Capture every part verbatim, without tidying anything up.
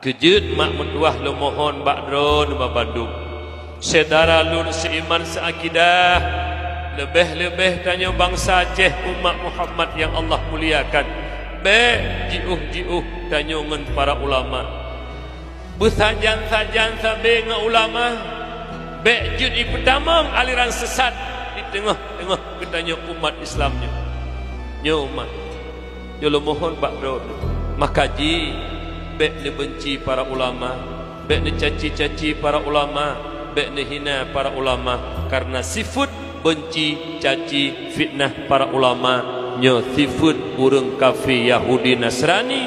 Keujeuet mak meutuwah lôn mohon bak droeneuh bandum, syedara lôn seuiman seuakidah, leubeh-leubeh tanyoe bansa Aceh umat Muhammad nyang Allah muliakan, bék jiôh-jiôh tanyoe ngon para ulama. Beusajan-sajan sabe ngon ulama, bék jeuet jipeutamong aliran sesat di teungoh-teungoh geutanyoe umat Islam nyoe. Nyoe umat, nyoe lôn mohon bak droeneuh, maka jih bék neubeunci para ulama, bék neucaci-caci para ulama, bék neuhina para ulama, kareuna sifeuet beunci, caci, fitnah para ulama nyoe sifeuet ureuëng kafé Yahudi Nasrani,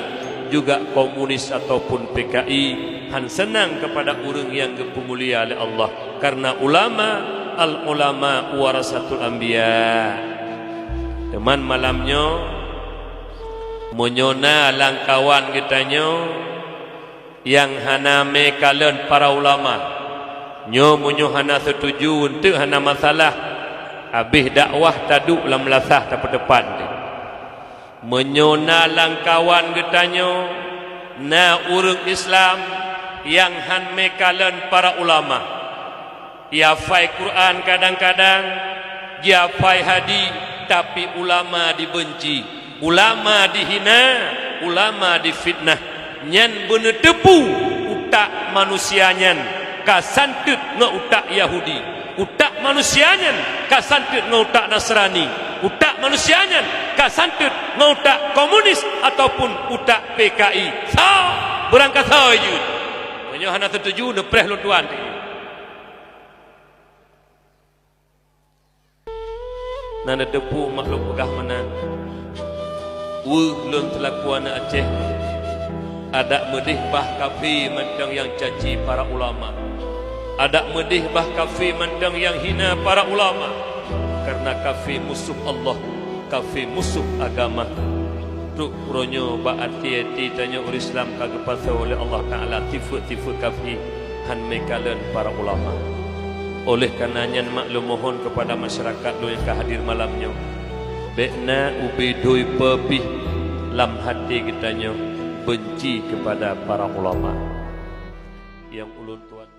juga komunis ataupun P K I, han seunang keupada ureuëng nyang geupeumulia lé Allah, kareuna ulama, al-ulama warasatul anbiya. Teuma malam nyoe, meunyoe na lam kawan geutanyoe nyang hana mé kalon para ulama, nyoe meunyoe hana seutuju, eunteuk hana masalah, habéh dakwah taduek lam meulasah tapeuteupat. Meunyoe na lam kawan geutanyoe na ureuëng Islam nyang han mé kalon para ulama, jihafai Quran kadang-kadang, jihafai hadis, tapi ulama dibeunci, ulama dihina, ulama difitnah. Nyan beuneuteupeu utak manusia nyan ka santeut ngon utak Yahudi, utak manusia nyan ka santeut ngon utak Nasrani, utak manusia nyan ka santeut ngon utak komunis ataupun utak P K I. Sa, beurangkasoe jeuet. Meunyoe hana seutuju, neupreh lôn tuan. Na neuteupeue mak lôn peugah meunan, weueh lôn seulaku aneuëk Aceh, adak meudeh bah kafé mantong nyang caci para ulama, adak meudeh bah kafé mantong nyang hina para ulama, kareuna kafé musoh Allah, kafé musoh agama. Trok uroe nyoe bak até-até tanyoe ureuëng Islam ka geupasoe lé Allah Taala sifeuet-sifeuet kafé, han mé kalon para ulama. Oleh kareuna nyan mak lôn mohon keupada masyarakat lôn nyang ka hadir malam nyoe, bék na ubé dui peupih lam até geutanyoe beunci keupada para ulama. Nyang ulôn tuan